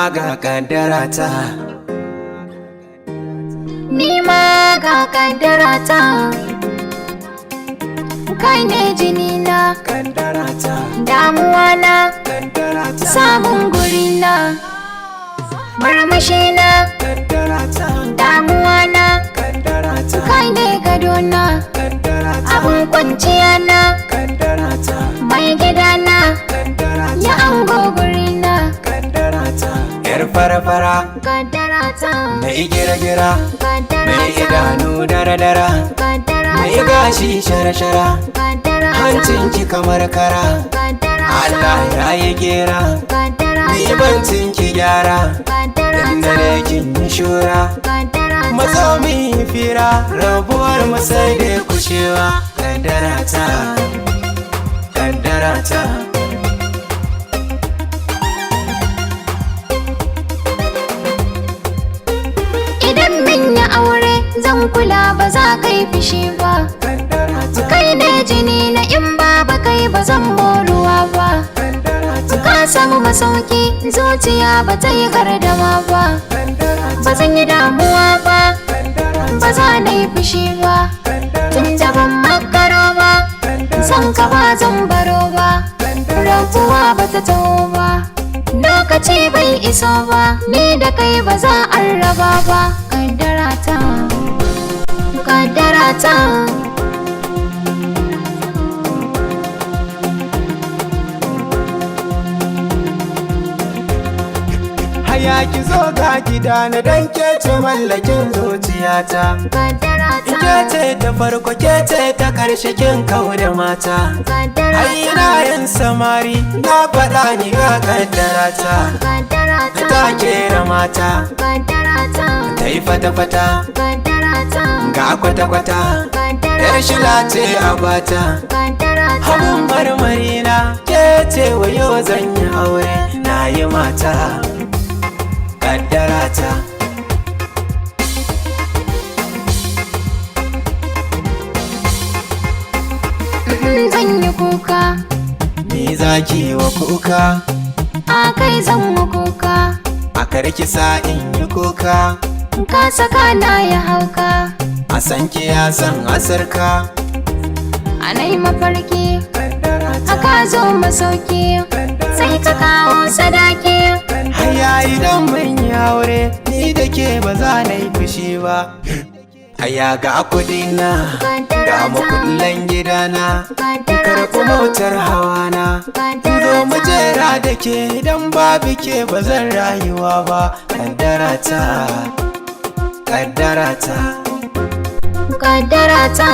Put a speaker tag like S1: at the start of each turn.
S1: ma ga kaddara ta.
S2: Ni ma ga kaddara ta. Kai ne jini na,
S1: Kaddara ta.
S2: Damuwa na,
S1: Kaddara ta.
S2: Samun guri na, murmushi na,
S1: Kaddara ta.
S2: Damuwa na,
S1: Kaddara ta.
S2: Kai ne gado na,
S1: Kaddara ta.
S2: Abun kwanciya na,
S1: Kaddara ta.
S2: Mai gida na,
S1: Kaddara
S2: ya
S1: ta.
S2: Ango guri na,
S1: Kaddara ta. Yar fara-fara.
S2: Kaddara ta,
S1: Mai gira-gira.
S2: Kaddara
S1: Mai
S2: ta,
S1: idanu dara-dara.
S2: Kaddara
S1: Mai
S2: ta,
S1: gashi shara-shara.
S2: Kaddara ta,
S1: Hancin ki kamar kara.
S2: Kaddara ta,
S1: Allah ya yi gera.
S2: Kaddara
S1: Ni
S2: ta,
S1: bancin ki gyara.
S2: Kaddara
S1: Inda
S2: ta,
S1: ne kin yi shura.
S2: Kaddara ta.
S1: Matso min yi fira. Rabuwar mu sai dai kushewa. Kaddara ta. Kaddara ta.
S2: Idan min yi aure, zan kula, ba za ka yi fushi ba.
S1: Kaddara ta.
S2: Kai ne jini na, in ba kai ba zan moruwa ba.
S1: Kaddara ta.
S2: Ka samu masauki, zuciya ba ta yi gardama ba.
S1: Kaddara ta.
S2: Ba zan yi damuwa ba,
S1: Kaddara ta.
S2: Ba za na yi fushi ba.
S1: Kaddara.
S2: Tun da ban makaro ba, san ka ba zan baro ba. Rabuwa ba ta taho ba, lokaci bai iso ba, ni da kai ba za a raba ba. Kaddara ta, kaddara ta.
S1: Haya ki zo ga gida na, dan ke ce mallakin zuciyata.
S2: Kaddara ta,
S1: Ke ce ta farko, ke ce ta karshe, kin kau da mata.
S2: Kaddara
S1: Ai
S2: ta,
S1: ina yin samari, na faɗa ni ga kaddara ta.
S2: Kaddara ta,
S1: Ta kera mata.
S2: Kaddara ta,
S1: Ta yi fata-fata.
S2: Kaddara ta,
S1: ga kwata-kwata.
S2: Kaddara
S1: Yar shila ce a bata.
S2: kaddara ta,
S1: Abun marmari na ke ce, wayo zan yi aure na yi mata. Kaddara ta.
S2: Zan yi kuka.
S1: Ni zaki wa kuka?
S2: A kai zan yi kuka.
S1: A karki sa in yi kuka.
S2: Ka saka na ya hauka.
S1: A san ki ya san asarka.
S2: A nai mafarki aka zo masauki, sai ka kawo sadaki.
S1: Haya idan mun yi aure ni da ke, ba za na yi fushi ba. Haya ga kudina, ga makullan gidana, karɓi motar hawana. Zo mu jera da ke, idan babu ke ba zan rayuwa ba. Kaddara ta, kaddara ta.
S2: Kaddara ta.